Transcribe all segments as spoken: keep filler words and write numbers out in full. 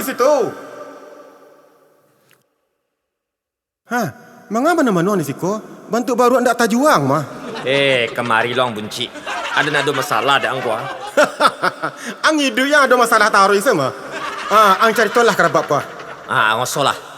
Situ. Hah, manga manuang-manuang di siko? Bantuak baruak ndak tajuang mah. Eh, kamari lo ang buncik. Aden ado masalah dek ang ko, ah? Ang iduik yang ado masalah taruih se mah. Ah, ang caritolah karabab ko, ah. Ah, ngosolah.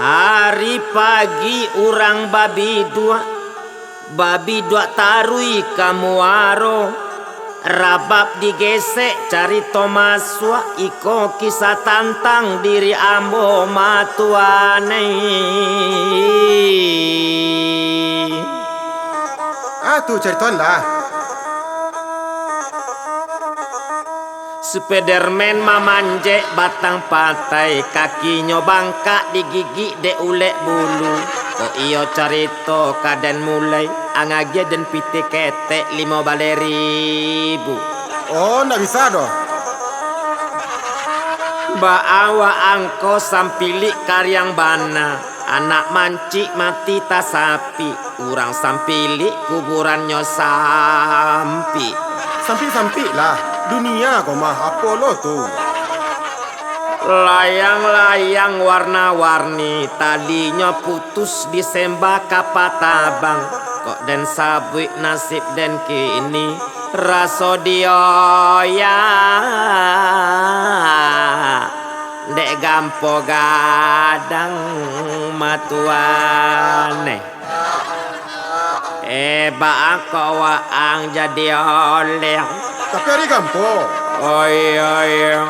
Ari pagi urang babiduak, babiduak taruih ka muaro. Rabab digesek carito masuak, iko kisah tantang diri ambo matuanai. Ah, tu caritoan lah. Spiderman mamanjek batang patai, kakinyo bangkak digigik dek ulek bulu. Kok iyo carito ka den mulai, ang agiah den pitih ketek limo baleh ribu. Oh, ndak bisa doh. Baa waang ko sampilik kariang bana, anak mancik mati tasapik, urang sampilik kuburannyo sampik. Sampik-sampik lah, dunia ko mah, apo lo tu? Layang-layang warna-warni, talinyo putus disembah kapa tabang. Kok den sabuik nasib den kini, raso dioyak dek gampo gadang matuanai. Eh, baa kok waang jadi oleh? Tapi ari gampo. Oh iyo, iyo.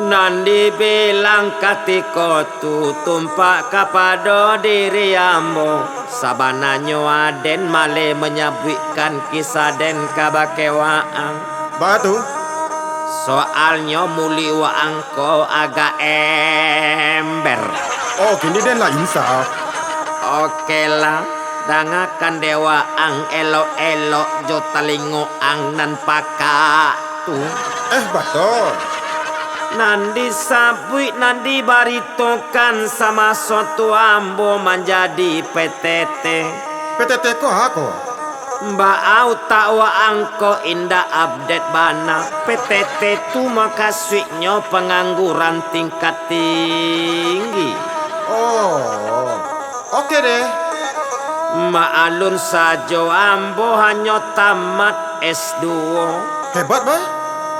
Nan dibilang katiko tu tumpak kapado diri ambo. Sabananyo aden maleh manyabuikkan kisah den kabake waang. Baa tu? Soalnyo muluik waang ko agak ember. Oh, kini den lah insaf. Oke lah, dangakan dek waang elok-elok jo talingo ang nan pakak tu. Eh, batua. Nan disabuik, nan dibaritokan samaso tu ambo manjadi P T T. P T T ko a ko? Baa utak waang ko indak update bana. P T T tu mukasuiknyo pangangguran tingkat tinggi. Oh, oke deh. Maklum sajo, ambo hanyo tamat S duo. Hebat, bah.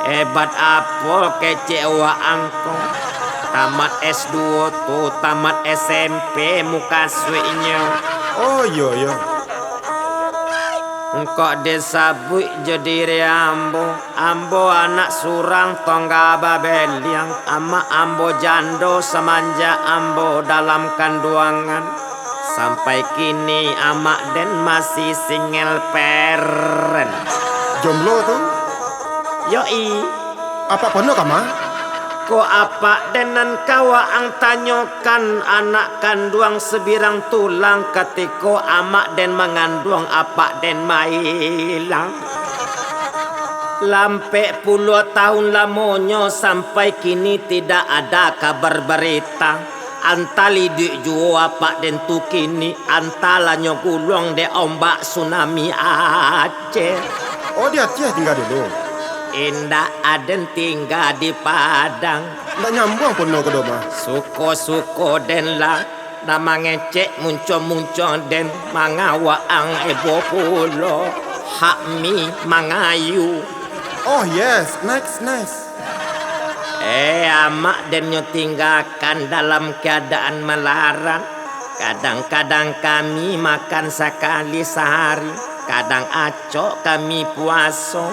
Hebat apo kecek waang ko? Tamat S duo tu, tamat S M P mukasuiknyo. Oh, iyo, iyo. Engkok disabuik jo diri ambo, ambo anak surang tongga babeliang, amak ambo jando samanjak ambo dalam kanduangan. Sampai kini amak den masih single parent. Jomblo tu? Yo i. Apak pono kama? Ko apak den nan ka waang tanyokan, anak kanduang sabirang tulang, katiko amak den manganduang apak den mailang. Lampek puluah tahun lamonyo sampai kini tidak ada kabar barita. Antah iduik juo apak den tu kini, antah lah nyo guluang dek ombak tsunami Aceh. Oh, di Aceh tingga dulu? Indak, aden tingga di Padang. Ndak nyambuang pono ko doh mah. Suko-suko den lah, nak mangecek muncuang-muncuang den, manga waang ebo pulo, hak mi mangayu. Oh yes, next, next. Eh, amak den nyo tinggakan dalam keadaan malarat. Kadang-kadang kami makan sakali sahari, kadang acok kami puaso.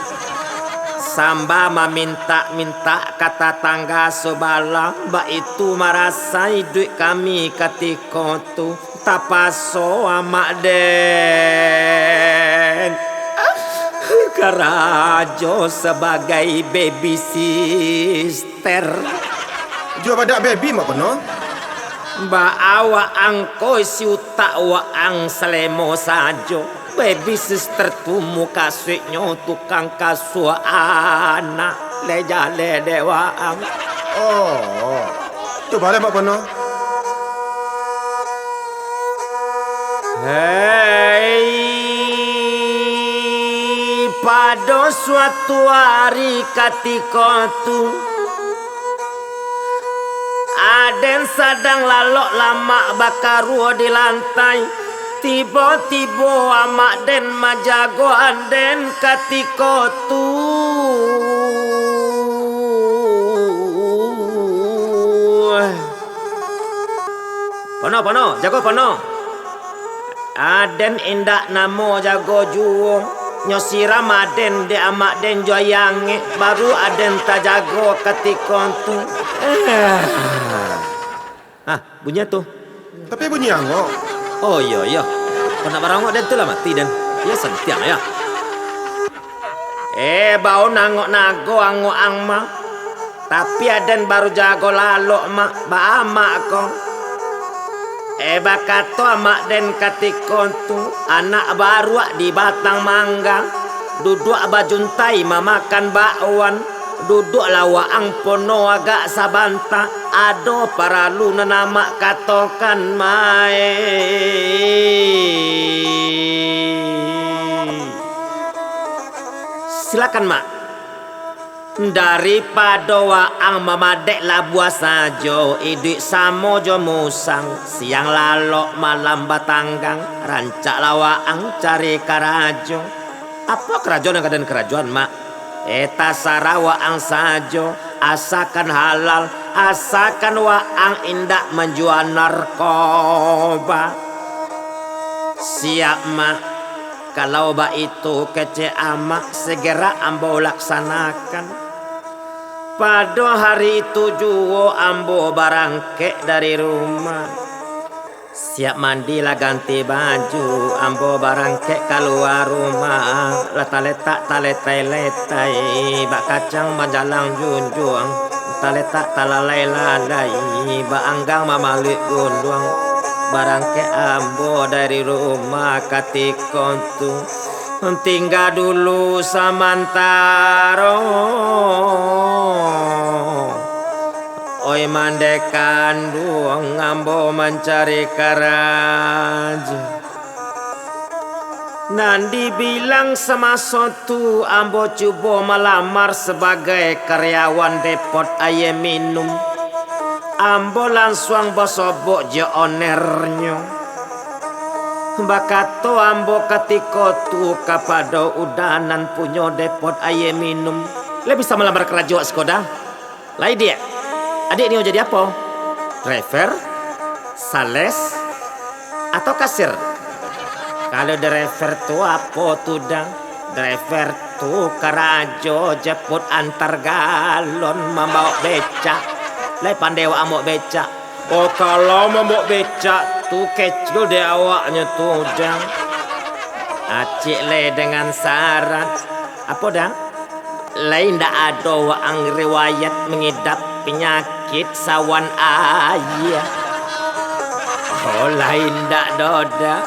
Samba mamintak-mintak ka tatangga subalah, baitu marasa iduik kami katiko tu. Tapaso Amak Den karajo sabagai babysitter. Jua badak baby, Mak Pono? Baa waang ko isi utak waang salemo sajo. Baby sister tu mukasuiknyo tukang kasua anak, lai jaleh dek waang. Oh, tu baleh, Mak Pono. Hei, pado suatu ari katiko tu, Aden sadang lalok lamak bakaruo di lantai. Tibo-tibo Amak Den manjago Aden katiko tu. Pono, Pono, jago Pono. Aden indak namo jago juo. Nyo siram Aden dek Amak Den jo aia angek, baru Aden tajago katiko tu. Ah, bunyi tu. Tapi bunyi angok. Oh, iyo, iyo. Kok nak barangok Den tu lah mati, Den. Iyo, santiang, yo. Eh, baun angok nago angok ang mah. Tapi Aden baru jago lalok, Mak. Baa Mak ko? Eh, bakato Amak Den katiko tu, anak baruak di batang mangga, duduak bajuntai mamakan bakwan, duduaklah waang Pono agak sabanta, ado paralu nan Amak katokan, Mak. Silakan, Mak. Daripado waang mamadek labuah sajo, iduik samo jo musang, siang lalok malam batanggang, rancaklah waang cari karajo. Apo karajo nan ka den karajoan, Mak? Eh, tasarah waang sajo, asakan halal, asakan waang indak manjua narkoba. Siap, Mak. Kalau baitu kecek Amak, segera ambo laksanakan. Pado hari itu juo ambo barangkek dari rumah. Siap mandi lah ganti baju, ambo barangkek kalua rumah. Lah taletak taletai-letai, bak kacang bajalang junjuang. Taletak talalai-lalai, bak anggang mamaluik gunduang. Barangkek ambo dari rumah katiko tu. Tingga dulu samantaro. Oi mandeh kanduang, ambo mancari karajo. Nan dibilang samaso tu, ambo cubo malamar sabagai karyawan depot aia minum. Ambo lansuang basobok jo onernyo. Bakato ambo katiko tu kapado uda nan punyo depot aia minum, "Lai bisa malamar karajo wak siko, Da?" "Lai, Diak. Adiak nio jadi apo? Driver? Sales? Atau kasir?" "Kalau driver tu apo tu, Da?" "Driver tu karajo jemput antar galon, mambawok becak. Lai pandai wak mambawok becak?" "Oh, kalau mambawok becak tu kecil dek awaknyo tu, Da." "Acik lai dengan syarat." "Apo, Da?" "Lai indak ado waang riwayat mangidap panyakik sawan aia?" "Oh, lai indak doh, Da."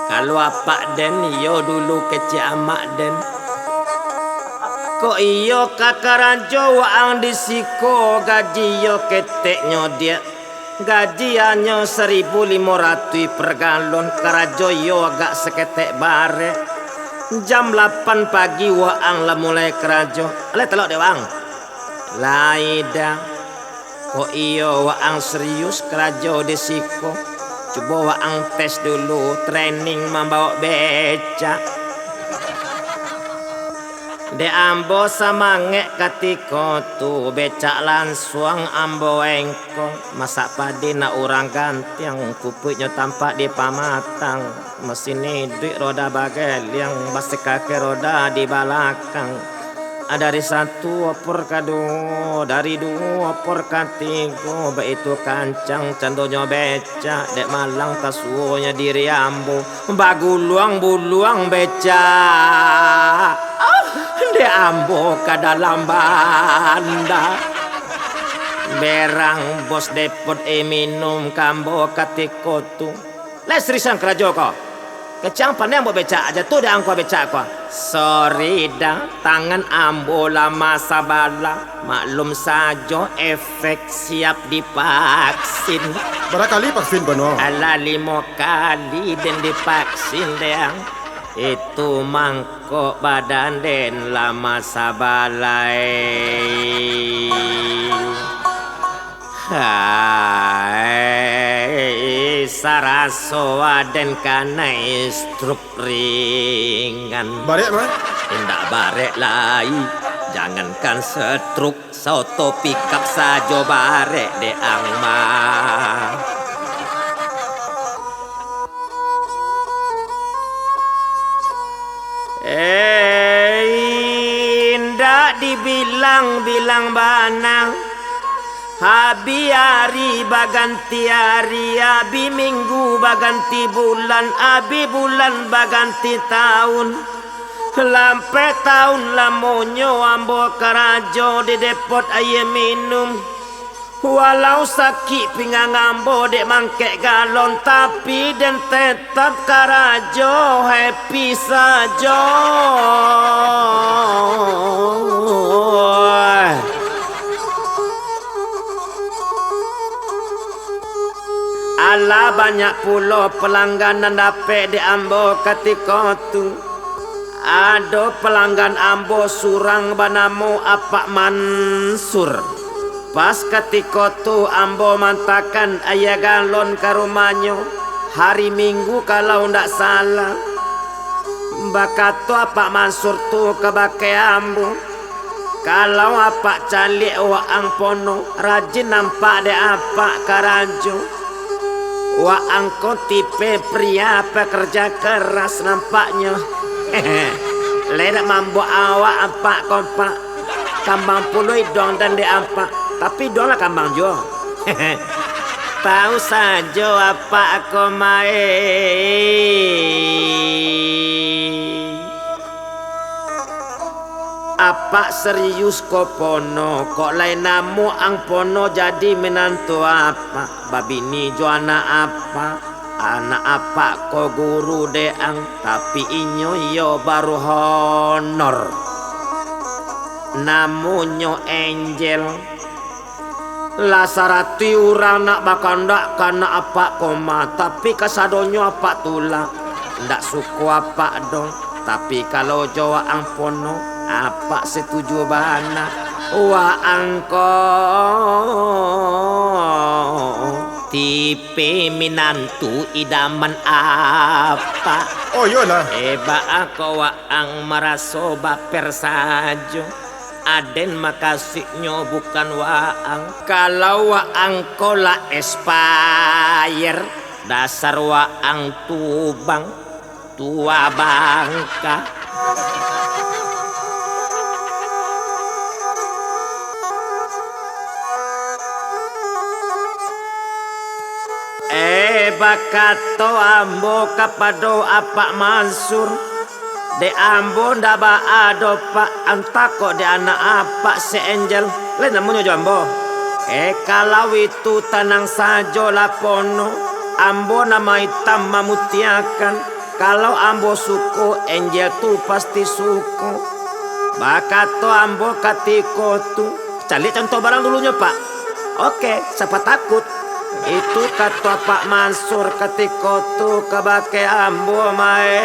"Kalau apak den, iyo dulu kecek amak den." "Kok iyo ka karajo waang di siko, gaji iyo keteknyo, Diak?" "Gaji anyo saribu limo ratuih per galon, karajo iyo agak saketek barek. Jam lapan pagi waang lah mulai karajo." "Alah talok dek waang." "Lai, Da." "Kok iyo waang serius karajo di siko? Cubo waang tes dulu, training mambawok becak." Dek ambo samangek katiko tu, becak lansuang ambo engkong. Masak padi nak urang gantiang, kupuiknyo tampak di pamatang. Masin iduik roda bageliang, basikaki roda di balakang. Dari satu opor ka duo, dari duo opor ka tigo, baitu kancang candonyo becak, dek malang tasuonyo diri ambo. Baguluang-buluang becak, ah, dek ambo ka dalam banda. Berang bos depot e minum ka ambo katiko tu. Lai sirisan karajo ko. Kecang pandai ambo becak, jatuah dek angko becak ko. Sorry dah, tangan ambo lah masabalah. Maklum sajo, efek siap divaksin. Bara kali vaksin ko no? Alah, limo kali den divaksin, dek ang. Itu mangkok badan den lah masabalah. Hai, saraso aden kanai stroke ringan. Barek, Bang? Indak barek lai. Jangankan stroke, saoto pikap sajo barek dek ang mah. Eh, indak dibilang-bilang bana. Abi ari baganti ari, abi minggu baganti bulan, abi bulan baganti taun. Lampek taun lamonyo ambo karajo di depot aia minum. Walau sakik pinggang ambo dek mangkek galon, tapi den tetap karajo happy sajo. Alah, banyak pulo pelanggan nan dapek dek ambo katiko tu. Ado pelanggan ambo surang banamo Apak Mansur. Pas katiko tu ambo mantakan aia galon ka rumahnyo, hari Minggu kalau ndak salah. Bakato Apak Mansur tu kabake ambo, "Kalau Apak caliak waang pono, rajin nampak dek Apak karajo. Waang ko tipe pria pekerja keras nampaknyo." Lai dak mambuek awak Apak ko, Pak. Kambang pulo iduang den dek Apak, tapi iduang lah kambang juo. Tahu sajo Apak ko main. Apak serius ko pono, kok lai namuah ang pono jadi minantu Apak, babini jo anak Apak. Anak Apak ko guru dek ang, tapi inyo iyo baru honor. Namonyo Angel. Lah saratuih urang nak bakandak ka anak Apak ko mah, tapi kasadonyo Apak tulak. Ndak suko Apak doh, tapi kalau jo waang pono, Apak setuju bana. Waang ko tipe minantu idaman Apak. Oh, iyolah. Eh, baa ko waang maraso baper sajo? Aden makasuiknyo bukan waang. Kalau waang ko lah expire, dasar waang tubang, tua bangka. Eh, bakato ambo kapado Apak Mansur, "Dek ambo ndak baa doh, Pak, antah kok dek anak Apak si Angel, lain namonyo jo ambo." Eh, kalau itu tanang sajolah pono, ambo nan maitam mamutiakan. Kalau ambo suko, Angel tu pasti suko. Bakato ambo katiko tu, "Caliak contoh barang dulunyo, Pak." "Oke, siapa takut." Itu kato Pak Mansur katiko tu kabake ambo, main.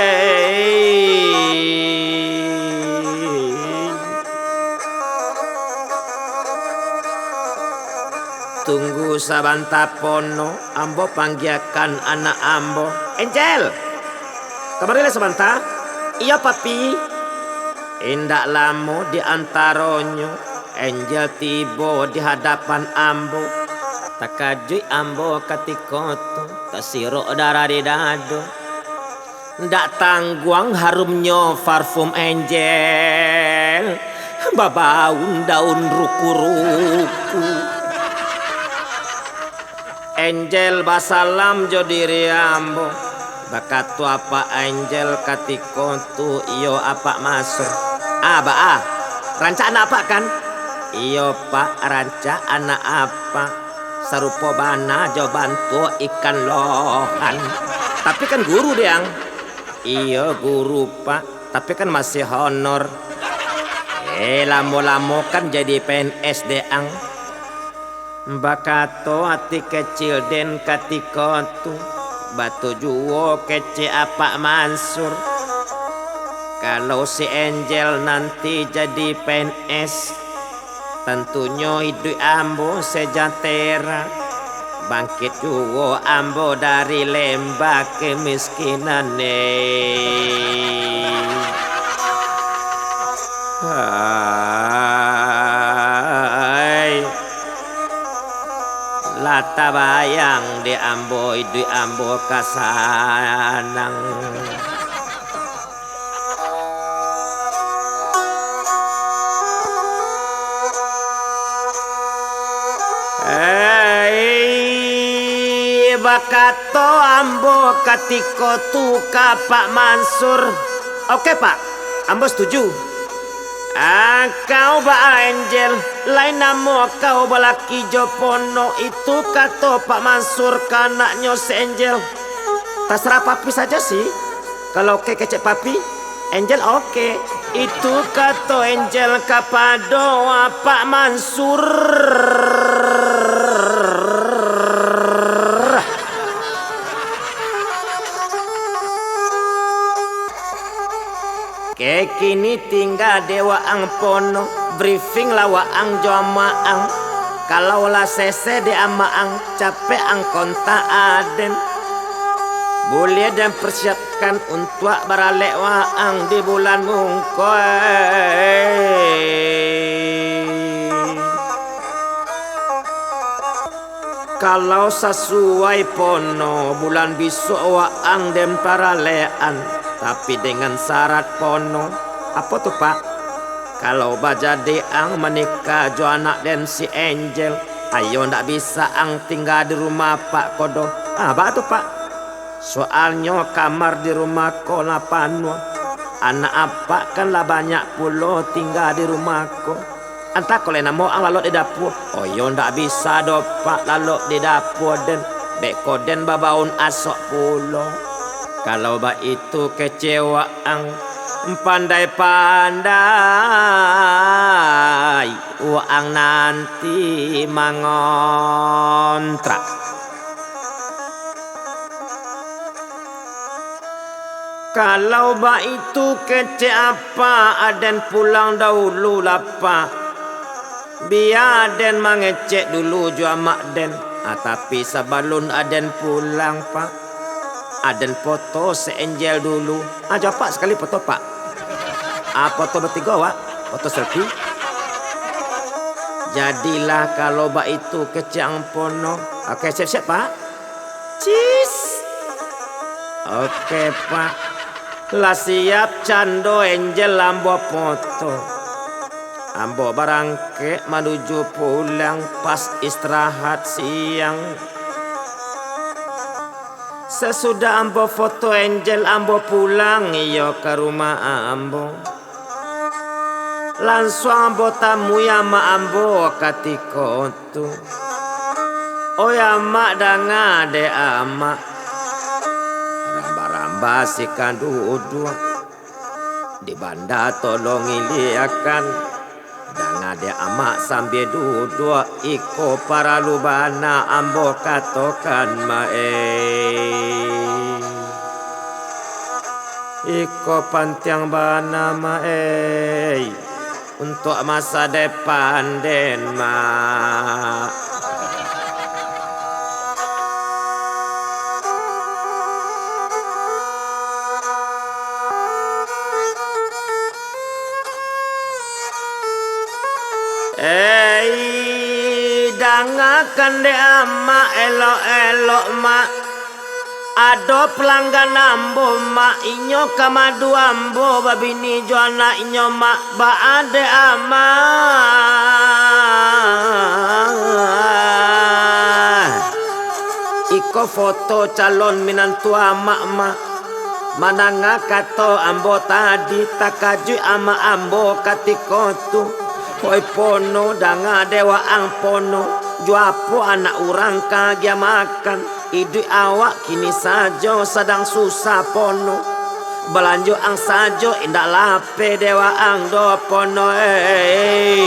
Tunggu sabanta pono, ambo panggiakan anak ambo. "Angel, kamarilah sabanta." "Iyo, Papi." Indak lamo di antaronyo, Angel tibo di hadapan ambo. Takajuik ambo katiko tu, tasirok darah di dado. Ndak tangguang harumnyo parfum Angel, babaun daun ruku-ruku. Angel basalam jo diri ambo, bakato Apak Angel katiko tu, "Iyo, Apak Mansur." "Ah, baa? Rancak anak Apak, kan?" "Iyo, Pak, rancak anak Apak. Sarupo bana jo bantuak ikan lohan." "Tapi kan guru dek ang." "Iyo, guru, Pak, tapi kan masih honor." "Eh, lamo-lamo kan jadi P N S dek ang." Bakato ati kecil den katiko tu, "Batu juo kecek Apak Mansur. Kalau si Angel nanti jadi P N S, tantunyo iduik ambo sejahtera. Bangkit juo ambo dari lembah kemiskinan ne." Hai. Lah tabayang dek ambo, iduik ambo ka sanang. Hei, bakato ambo katiko tu ka Pak Mansur, "Oke, Pak, ambo setuju." "Ah, kau baa, Angel, lai namo kau balaki jo Pono itu," kato Pak Mansur ka anaknyo si Angel. "Tasarah Papi sajo sih. Kalau oke kecek Papi, Angel oke." Itu kato Angel kapado Pak Mansur. Oke, kini tingga dek waang Pono, briefing lah waang jo amak ang. Kalau lah sese dek amak ang, capek ang kontak aden. Buliah den persiapkan untuak baralek waang di bulan mungkoi. Kalau sasuai Pono, bulan bisuak waang den paralekan, tapi dengan syarat Pono. Apo tu, Pak? Kalau bajadi ang manikah jo anak den si Angel, ayo ndak bisa ang tingga di rumah apak ko doh. Ah, baa tu, Pak? Soalnyo kamar di rumah ko lah panuah. Anak apak kan lah banyak pulo tingga di rumah ko. Antah ko lai namo ang lalok di dapua. Oyo ndak bisa doh, Pak, lalok di dapua den. Beko den babaun asok pulo. Kalau baitu kecek waang, pandai-pandai waang nanti mangontrak. Kalau baitu kecek apak, aden pulang dahulu lah, Pak. Bia aden mangecek dulu jo amak den. Ah, tapi sabalun aden pulang, Pak, aden foto si Angel dulu. Ah, jo apak sakali foto, Pak. Ah, foto batigo awak, foto selfie. Jadilah kalau baitu kecek ang Pono. Oke, siap-siap, Pak. Cis. Oke, Pak. Lah siap cando Angel ambo foto. Ambo barangkek manuju pulang pas istirahat siang. Sasudah ambo foto Angel, ambo pulang iyo ka rumah ambo. Lansuang ambo tamui amak ambo katiko tu. Oi amak, danga dek amak. Ramba-ramba sikan duduak. Di banda tolong iliakan. Danga dek amak sambia duduak, iko paralu bana ambo katokan, Mak, eh. Iko pantiang bana, Mak, eh, untuak masa depan den, Mak. Dangakan dek amak elok-elok, Mak. Ado pelanggan ambo, Mak, inyo ka madu ambo babini jo anaknyo, Mak. Baa dek amak? Iko foto calon minantu amak, Mak. Mandanga kato ambo tadi, takajuik amak ambo katiko tu. Oi Pono, danga dek waang Pono, jo apo anak urang ka agiah makan? Iduik awak kini sajo sadang susah Pono. Balanjo ang sajo indak lapeh dek waang doh Pono, eh.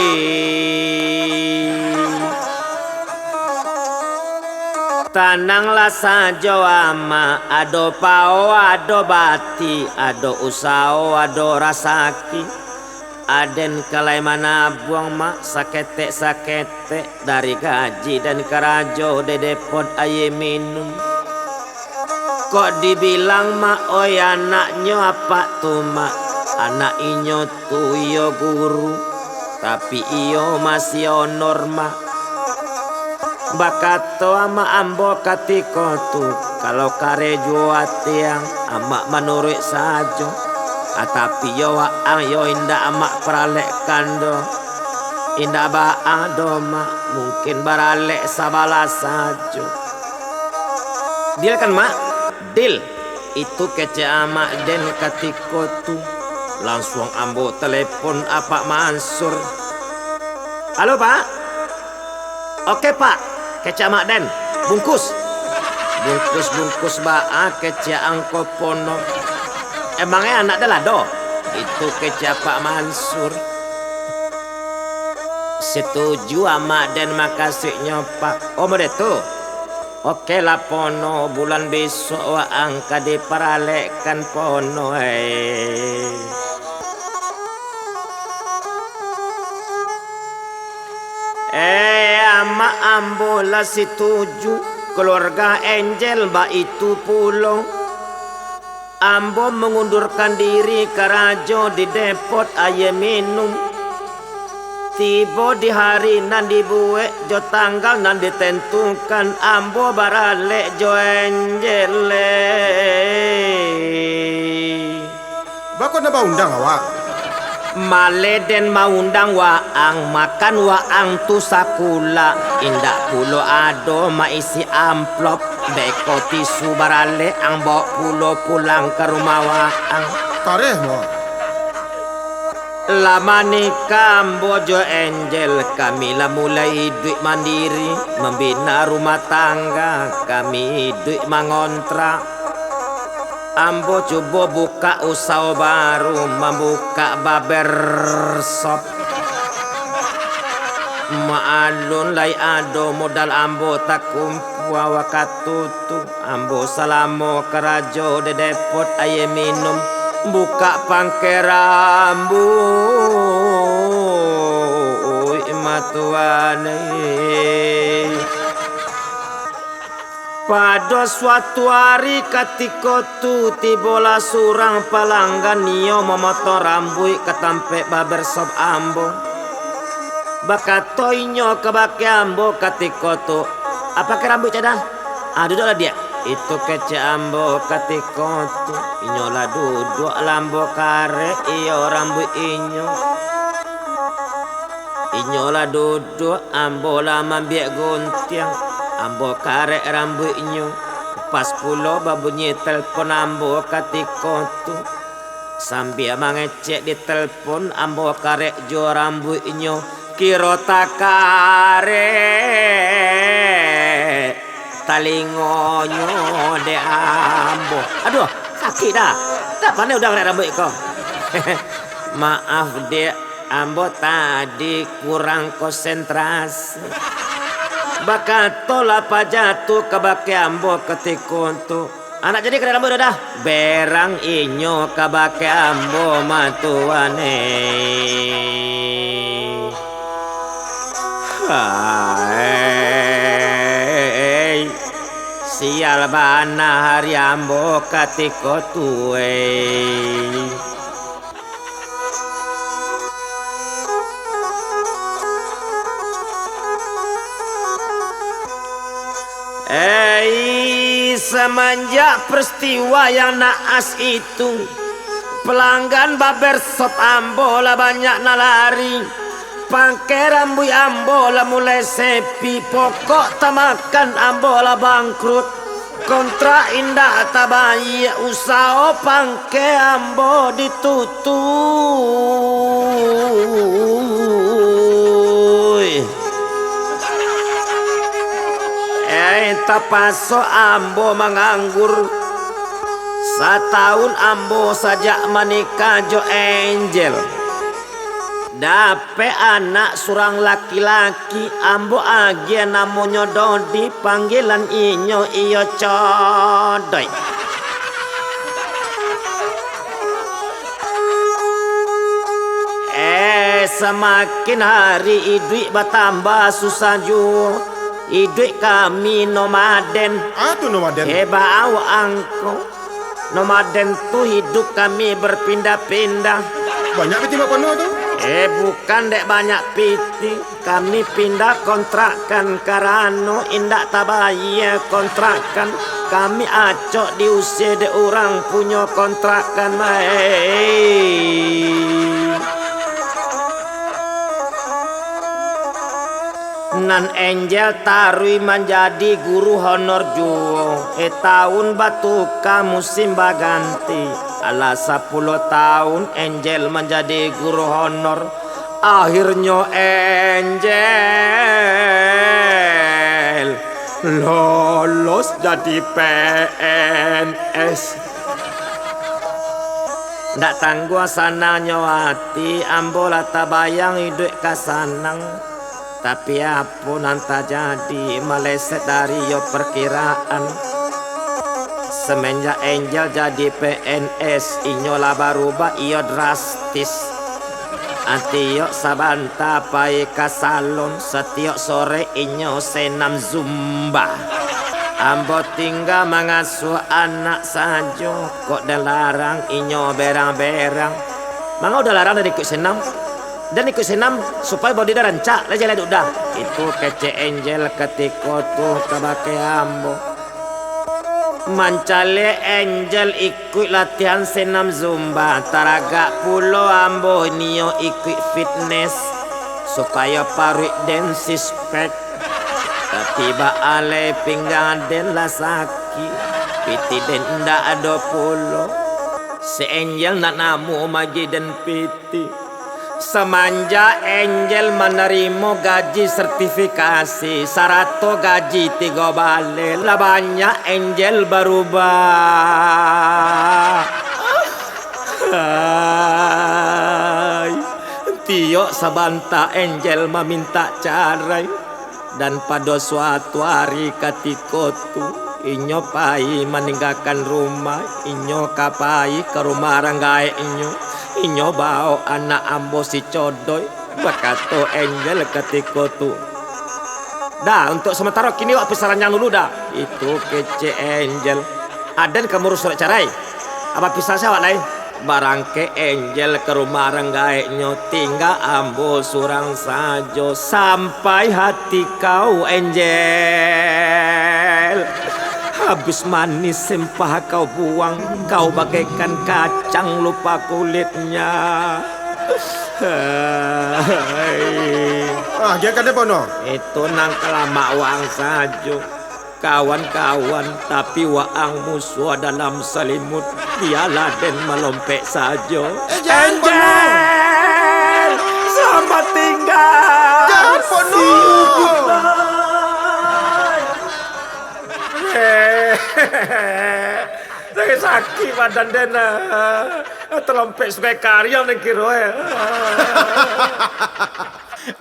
Tananglah sajo, Amak, ado pao, ado bati, ado usaho, ado rasaki. Aden ka lai manabuang, Mak, saketek-saketek dari gaji den karajo di depot aia minum. Kok dibilang, Mak, oi, anaknyo apak tu, Mak, anak inyo tu iyo guru, tapi iyo masih honor, Mak. Bakato amak ambo katiko tu, kalau kareh juo ati ang, amak manuruik sajo. Ah, tapi yo waang yo indak amak paralekkan doh. Indak baa doh, Mak, mungkin baralek sabalah sajo. Deal kan, Mak? Deal. Itu kecek amak den katiko tu. Lansuang ambo telepon Apak Mansur. "Halo, Pak." "Oke, Pak," kecek amak den. "Bungkus." "Bungkus-bungkus baa kecek ang ko Pono? Emangnya anak den lah doh?" Itu kecek Apak Mansur. "Setuju amak den, makasih nyo, Pak." "Oh, model tu?" "Oke lah Pono, bulan bisuak waang ka diparalekkan Pono, eh." Eh, amak ambo lah setuju, keluarga Angel baitu pulo. Ambo mangundurkan diri karajo di depot aia minum. Tibo di hari nan dibuek jo tanggal nan ditentukan, ambo baralek jo Angel. Baa kok ndak baundang awak? Maleh den maundang waang, makan waang tu sakulak, indak pulo ado maisi amplop, beko tisu baralek ang baok pulo pulang ka rumah waang. Kareh mo. Lah manikah ambo jo Angel, kami lah mulai iduik mandiri, mambina rumah tangga, kami iduik mangontrak. Ambo cubo bukak usaho baru, mambukak barbershop. Maalun lai ado modal ambo takumpua wakatu tu, ambo salamo karajo di depot aia minum, bukak pangke rambuik matuan eh. Pado suatu ari katiko tu, tibolah surang palanggan, iyo mamotong rambuik ka tampek barbershop ambo. Bakato inyo kabake ambo katiko tu, "Apak pakai rambuik, Cak, dah? Ah, duduaklah, Diak." Itu kecek ambo katiko tu. Inyo lah duduak, lah ambo karek iyo rambuik inyo. Inyo lah duduak, ambo lah mambiak guntiang, ambo karek rambuiknyo. Pas pulo babunyi telpon ambo katiko tu. Sambia mangecek di telpon, ambo karek juo rambuiknyo. Kiro takarek talingonyo dek ambo. Aduh, sakik dah. Dah pandai udah karek rambuik ko. Maaf, Diak. Ambo tadi kurang konsentrasi. Bakatolah paja tu kabake ambo katiko tu, "Anak jadi karek rambuik dah, dah." Berang inyo kabake ambo matuan eh. Hai, sial bana hari ambo katiko tu eh. Ei, samanjak peristiwa yang naas itu, pelanggan babershop ambo lah banyak nan lari. Pangke rambuik ambo lah mulai sepi, pokok tamakan ambo lah bangkrut. Kontrak indak tabayia, usaho pangke ambo ditutuik. Eh, tapaso ambo manganggur. Satahun ambo sajak manikah jo Angel. Dapek anak surang laki-laki, ambo agiah namonyo Dodi, panggilan inyo iyo Codoi. Eh, samakin hari iduik batambah susah juo. Iduik kami nomaden. Ah, tu nomaden. Eh, baa angko. Nomaden tu hiduik kami berpindah-pindah. Banyak piti mak pano tu? Eh, bukan dek banyak piti. Kami pindah kontrakan karano indak tabayia kontrakan. Kami acok diusie dek urang punyo kontrakan. Hei. Nan Angel taruih manjadi guru honor juo. Eh, tahun batuka, musim baganti. Alah sapuluah tahun Angel manjadi guru honor. Akhirnyo Angel lolos jadi P N S. Ndak tangguang sanangnyo ati, ambo lah tabayang iduik ka sanang. Tapi apo nan tajadi, maleset dari iyo perkiraan. Semenjak Angel jadi P N S, inyo lah barubah iyo drastis. Tiok sabanta pai ka salon, satiok sore inyo senam zumba. Ambo tingga mangasuah anak sajo, kok den larang inyo berang-berang. Manga uda larang den ikuik senam? Den ikuik senam supayo bodi den rancak, lah jaleh dek uda. Itu kecek Angel katiko tu kabake ambo. Mancaliak Angel ikuik latihan senam zumba, taragak pulo ambo nio ikuik fitnes, supayo paruik den six pack. Tapi baa lai, pinggang den lah sakik, piti den indak ado pulo. Si Angel ndak namuah magiah den piti. Samanjak Angel manarimo gaji sertifikasi, sarato gaji tigo baleh, lah banyak Angel barubah. Hai, tiok sabanta Angel mamintak carai. Dan pado suatu ari katiko tu, inyo pai maninggakan rumah, inyo ka pai ka rumah urang gaeknyo. Inyo baok anak ambo si Codoi, bakato Angel katiko tu, "Dah, untuak samantaro kini wak pisah ranjang dulu dah." Itu kecek Angel, "Aden ka mauruih surek carai. Abah pisah se awak lai." Barangkek Angel ka rumah urang gaeknyo, tingga ambo surang sajo. Sampai hati kau, Angel. Habis manih sempah kau buang, kau bagaikan kacang lupa kulitnya. Ah, gian ka den pono. Itu nan kalamak wang sajo. Kawan-kawan, tapi waang musuah dalam salimut, bialah den malompek sajo. Eh, jan, Angel! Selamat tinggal! Jan, Pono! See you, goodbye! Eh, sakik-sakik badan den, ah. Talompek Sungai Kariang den kiro, eh.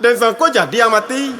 Den sangko jadi ang mati.